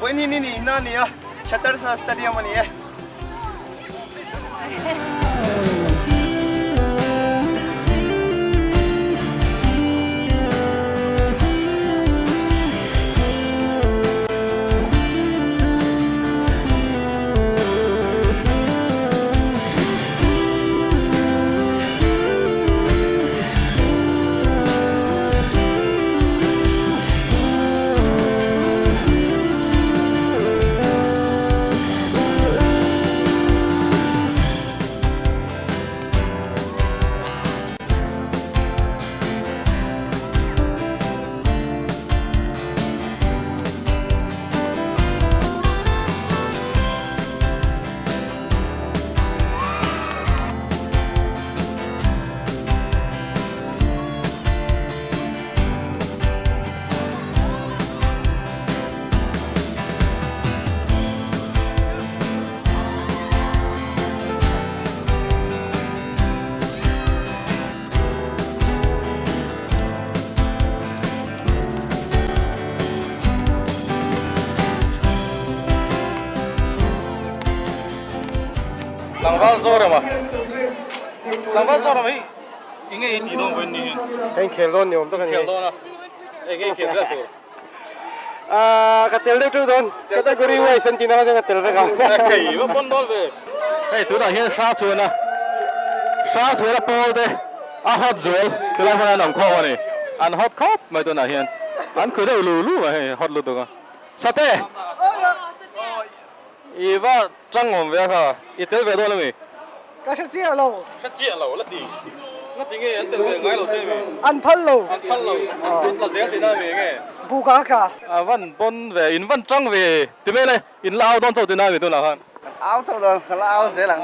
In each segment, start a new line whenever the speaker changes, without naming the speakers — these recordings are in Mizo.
Vawiin hi ni nihna a ni a, Chhatarsa Stadium a ni e.
Tlangval Zorama Tlangval Zorama hi enge i tih dawn vawiin ni hian?
Ka inkhel dawn ni awm tak a ni.
Inkhel dawn a, enge i khel vel tur?
Aaa ka tel deuh teuh dawn, category wise an tihna kha chuan ka tel vek a.
Hei va pawn dawn ve. Hei tunah hian Hrangchhuana Hrangchhuana pawl te a hot zual tilai hmun an awm khawm a ni. An hot khawp mai tunah hian an khui deuh lu lu mai hei hot lutuk a. Sate! I va tang awm ve a kha, i tel ve dawn ami?
Ka hre chiah lo.
Hre chiah lo la ti. Nga ti nge an tel ve ngai lo che mi?
An phal lo.
An phal lo. An tla zel tihna ami nge?
Buk ah a tla.
A van pawn ve, in van tang ve ti mai le, in la au dawn chauh tihna ami tunah khan?
Kan au chauh dawn, ka la au zel ang.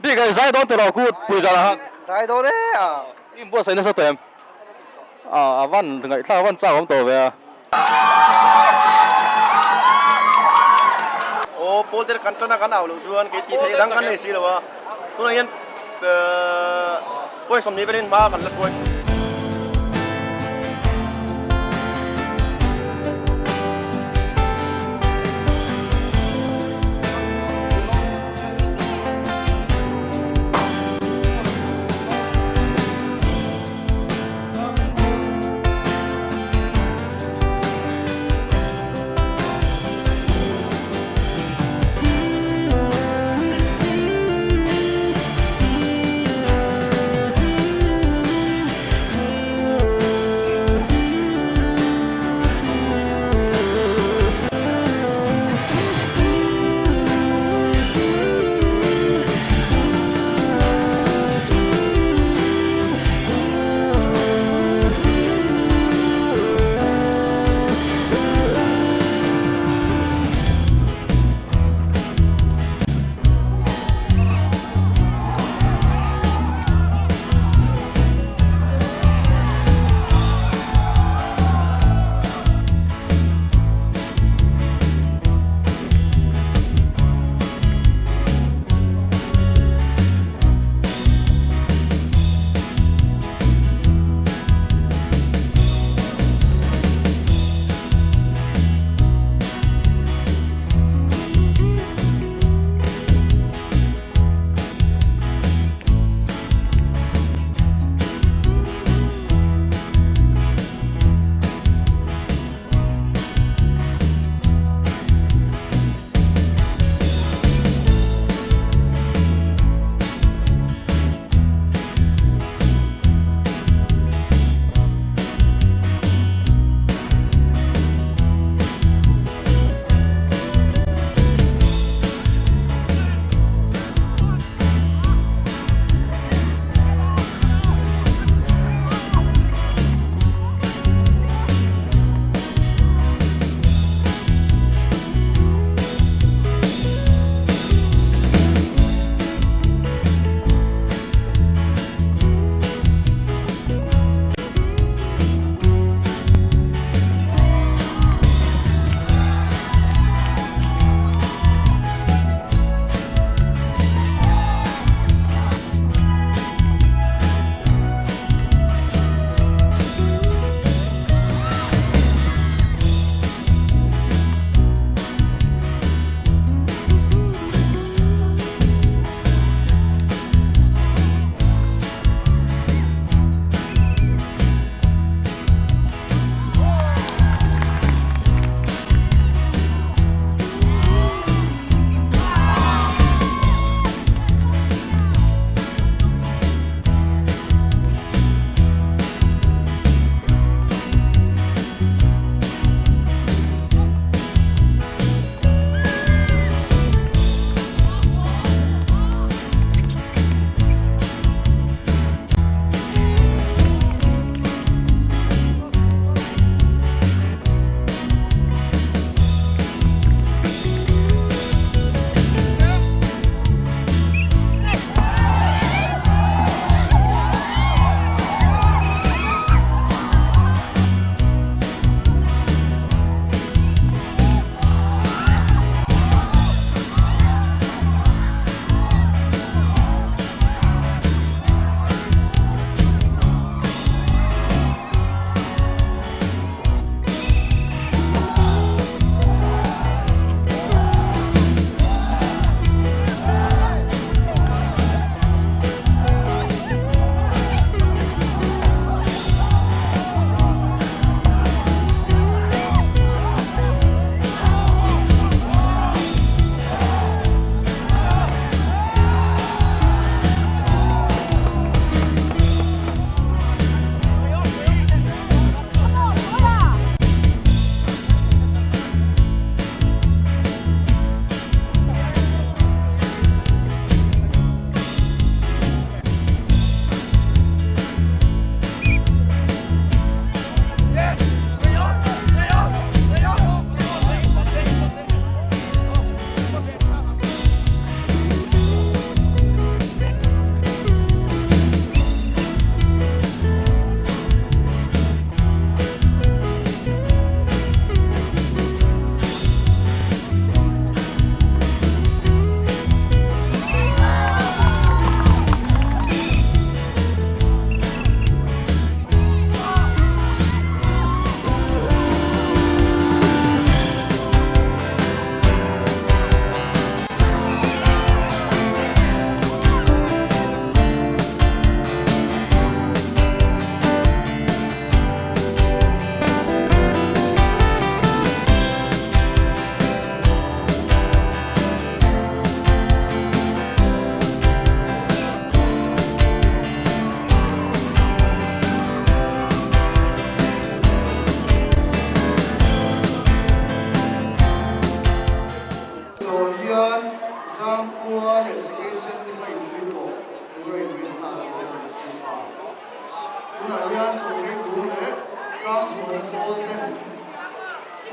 Bik ah i zai dawn tiraw kut pui zan ah khan?
Zai dawn e a.
I inbuatsaih nasa tawh em? A van ngaihthlak a van chak awm tawh ve a.
Aw pawl te kan tan a kan au loh chuan kei tih theih dang kan nei si lo a, tunah hian point 20 velin hma kan la hruai.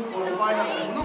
Football Final hmuhnawm.